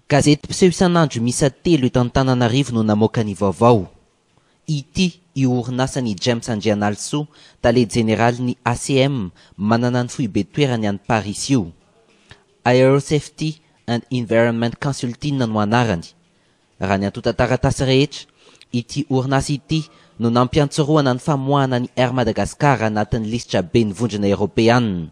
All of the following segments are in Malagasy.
Gazety mpiseho isan'andro miisa telo eto Antananarivo no namoaka ny vaovao. Ity io orinasan'i James Andrianalisoa, tale jeneralin'ny ACM manana ny foibe toerany any Parisy io. Aerosafety and Environment Consulting no anarany. Raha ny antontan-taratasy rehetra, ity orinasa ity no nampiantsorohana ny famoahana ny Air Madagascar anatin'ny lisitra ben'ny Vondrona Eoropeanina.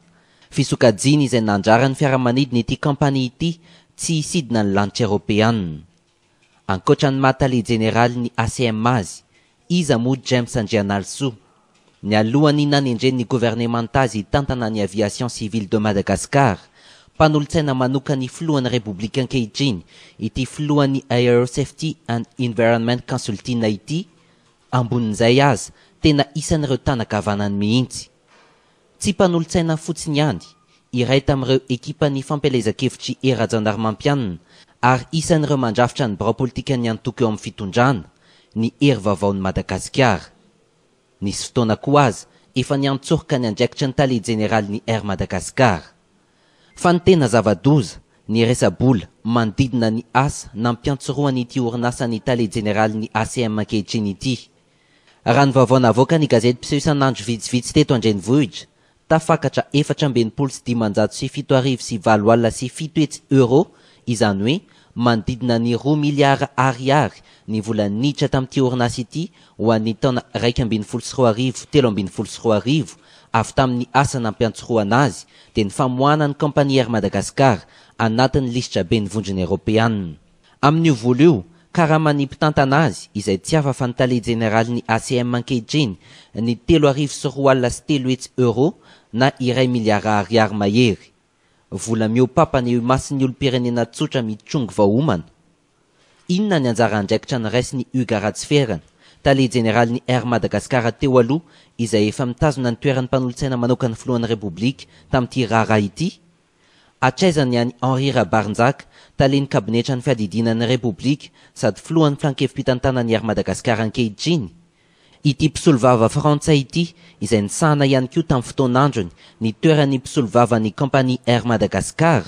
Fisokajiana izay nandrara ny fiaramanidina ity kaompania ity tsy hisidina ny lanitra Eoropeanina. Ankoatra ny maha tale jeneralin'ny ACM azy, iza moa James Andrianalisoa? Nialohan'ny nanendren'ny governemanta azy hitantana ny Aviation Civile de Madagascar, mpanolotsaina manokan'ny filohan'ny Repoblika ankehitriny ity filohan'ny Aero Safety and Environment Consulting ity, ambonin'izay aza, tena isan'ireo tanan-kavanany mihitsy. Tsy mpanolotsaina fotsiny ihany, iray tamin'ireo ekipan'ny fampielezan-kevitr'i Hery Rajaonarimampianina ary isan'ireo mandrafitra ny birao politikan'ny antoko eo amin'ny fitondrana, ny Hery Vaovaon'i Madagasikara. Nisy fotoana koa aza efa niantsoroka ny andraikitry ny tale jeneralin'ny Air Madagascar. Fa ny tena zava-doza, ny resa-bola manodidina ny asa nampiantsorohan'ity orinasan'ny tale jeneralin'ny ACM ankehitriny ity. Raha ny vaovao navoakan'ny gazety mpiseho isan'andro vitsivitsy teto an-drenivohitra, tafakatra 7764 euros, izany hoe manodidina ny roa miliara ariary ny vola niditra tamin'ity orinasa ity ho an'ny taona 2011 2013 avy tamin'ny asa nampiantsorohana azy dia ny famoahana ny kaompania Air Madagascar anatin'ny lisitra ben'ny Vondrona Eoropeanina. Amin'io vola io, karaman'ny mpitantana azy, izay tsy hafa fa ny tale jeneralin'ny ACM ankehitriny, ny 3 300 euros na iray miliara ariary mahery. Vola mihoa-pampana eo imason'ny olom-pirenena tsotra mitrongy vao homana. Inona ny anjara andraikitra noraisin'i Hugues Ratsiferana, tale jeneralin'ny Air Madagascar teo aloha, izay efa mitazona ny toeran'ny mpanolotsaina manokan'ny filohan'ny Repoblika tamin'ity raharaha ity? Hatraiza ny an'i Henri Rabary-Njaka, talen'ny kabinetran'ny fiadidiana ny Repoblika sady filohan'ny filankevi-pitantanan'ny Air Madagascar ankehitriny? Ity mpisolovava frantsay ity, izay nisahana ihany koa tamin'ny fotoan'androny ny toeran'ny mpisolovavan'ny kaompania Air Madagascar,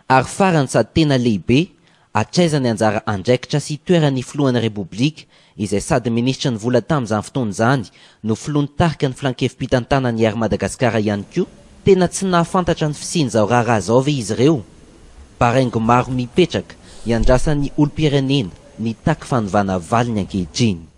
Ary farany sady tena lehibe, hatraiza ny anjara andraikitra sy toeran'ny filohan'ny Repoblika, izay sady minisitry ny vola tamin'izany fotoana izany no filoha nitarika ny filankevi-pitantanan'ny Air Madagascar ihany koa? Tena tsy nahafantatra ny fisian'izao raharaha izao ve izy ireo? Baraingo maro mipetraka, iandrasan'ny olom-pirenena nitaky fanovana valiny ankehitriny.